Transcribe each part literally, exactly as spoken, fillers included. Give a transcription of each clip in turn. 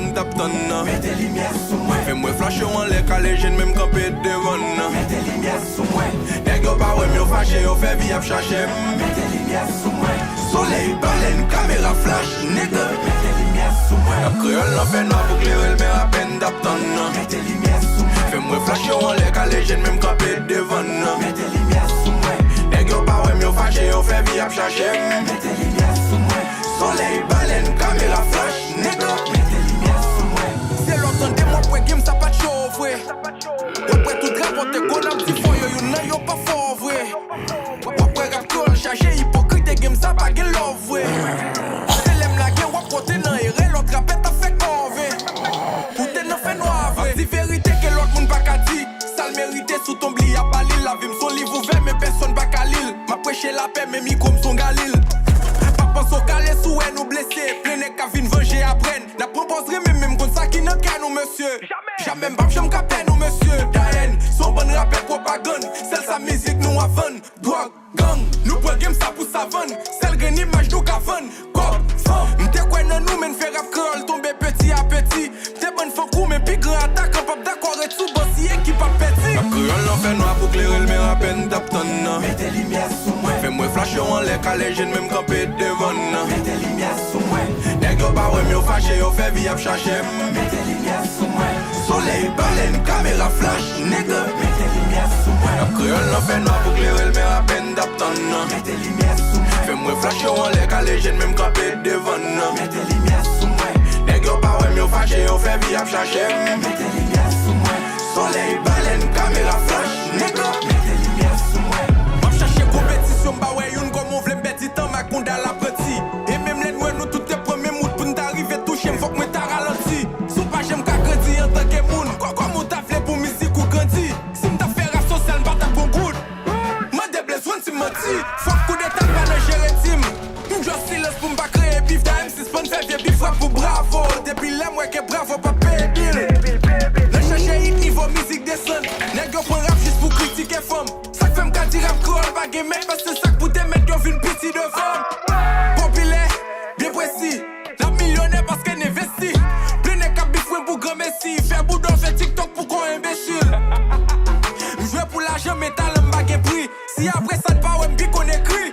m t ap tann nan. Mete limyè sou mwen. Fè m wè flash yo anlè kale je n men m kanpe devan nan. Mete limyè sou mwen. Nèg yo pa wè m, yo fache, yo fè vi ap chache m. Mete limyè sou mwen. Solèy, balèn, kamera, flash, nèg. Mete limyè sou mwen. Rap kreyòl nan fè nwa pou klere l, men apèn t ap tann nan. Mete limyè sou mwen. Fè m wè flash yo anlè kale je n men m kanpe devan nan. Mete limyè sou mwen. Nèg yo pa wè m, yo fache, yo fè vi ap chache m. Mete limyè sou mwen. Solèy, balèn, kamera, flash, nèg. Mete limyè sou mwen. Se lè w tande m w ap wè game sa pa t cho vre. W ap wè tout rapòtè gwo n ap di fò yo, youn nan yo pa fò vre. W ap wè rap kreyòl chaje ipokrit e game sa pa gen love vre. Se lè m lage w ap pote nan erè, lòt rapè t ap fè kòve. Ou te nan fè nwa vre. Di verite ke lòt moun pa ka di. Sa l merite sou tonb li ap ba li l. Lavi m s on liv ouvè, men pèsonn pa ka li l. M ap preche lapè, men mikwo m s on galil. Pa panse w kale si w wè nou blese. Plen nèg k ap vin vanje apre n. N ap pran pòz renmen, men m konn sa ki nan kè nou, mesye. Jamè m p ap janm ka pè nou, mesye. Dayè n s on bann rapè pwopagann. Sèl sa mizik nou ap vann. Dwòg, gang. Nou pran game sa pou savann. Sèl grenn imaj nou ka vann. Kòb, fanm. M te kwè nan nou, men n fè rap kreyòl tonbe peti a peti. M te bann fankou, men pi gran atakan p ap dakò ret sou ban si ekip ap pèdi. Rap kreyòl nan fè nwa pou klere l, men apèn t ap tann nan. Mete limyè sou mwen. Fè m wè flash yo anlè kale je n men m kanpe devan nan. Mete limyè sou mwen. Nèg yo pa wè m, yo fache, yo fè vi ap chache m. Mete limyè sou mwen. Solèy, balèn, kamera, flash, nèg. Mete limyè sou mwen. Rap kreyòl nan fè nwa pou klere l, men apèn t ap tann nan. Mete limyè sou mwen. Fè m wè flash yo anlè kale je n men m kanpe devan nan. Mete limyè sou mwen. Nèg yo pa wè m, yo fache, yo fè vi ap chache m. Mete limyè sou mwen. Solèy, balèn, kamera, flash, nèg. Mete limyè sou mwen. M ap chache konpetisyon, m pa wè youn, kòman w vle m pèdi tan m ak konda lapranti. E menm lè n wè nou tout te pran menm wout pou n ta rive touche m, fòk mwen ta ralanti. Si w pa janm ka grandi antanke moun, kò-, kòman w ta vle pou mizik ou grandi? Si m t ap fè rap sosyal, m pa t ap gon goud. Mande Blaze One si m manti. Fòk koudeta pa nan jere tim. M djòs silans pou m pa kreye bif. Dayè m sispann fè vye bif, rap pou bravo. Depi lè m wè ke bravo p ap peye bil. Nan chache hit, nivo mizik desann. Nèg yo pran rap jis pou kritike fanm. Sa k fè m ka di rap kreyòl pa gen mèt, paske sa k pou te mèt yo vin piti devan m. Popilè, byen presi. N ap milyonè paske n envesti. Plen nèg k ap bif mwen pou granmesi. Fè bouda w fè TikTok pou kò enbesil. M jwe pou lajan, men talan m pa gen pri. Si apre sa n pa wè m pi konn ekri.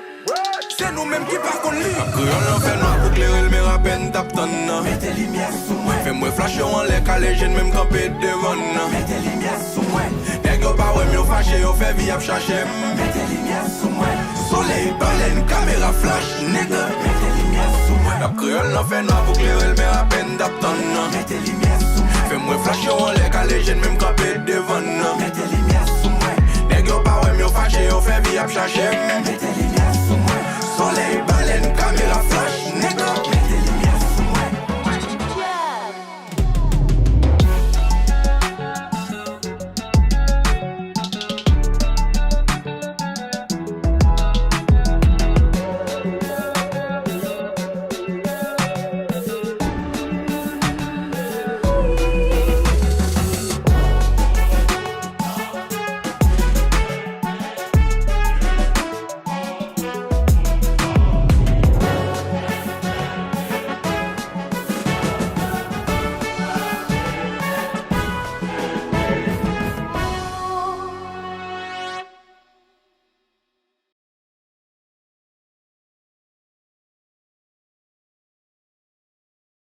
Se nou menm ki pa konn li. Rap kreyòl nan fè nwa pou klere l, men apèn t ap tann nan. Mete limyè sou mwen. Fè m wè flash yo anlè kale je n men m kanpe devan nan. Mete limyè sou mwen. Nèg yo pa wè m, yo fache, yo fè vi ap chache m. Mete limyè sou mwen. Solèy, balèn, kamera, flash, nèg. Mete limyè sou mwen. Rap kreyòl nan fè nwa pou klere l, men apèn t ap tann nan. Mete limyè sou mwen. Fè m wè flash yo anlè kale je n men m kanpe devan nan. Mete limyè sou mwen. Nèg yo pa wè m, yo fache, yo fè vi ap chache m. Mete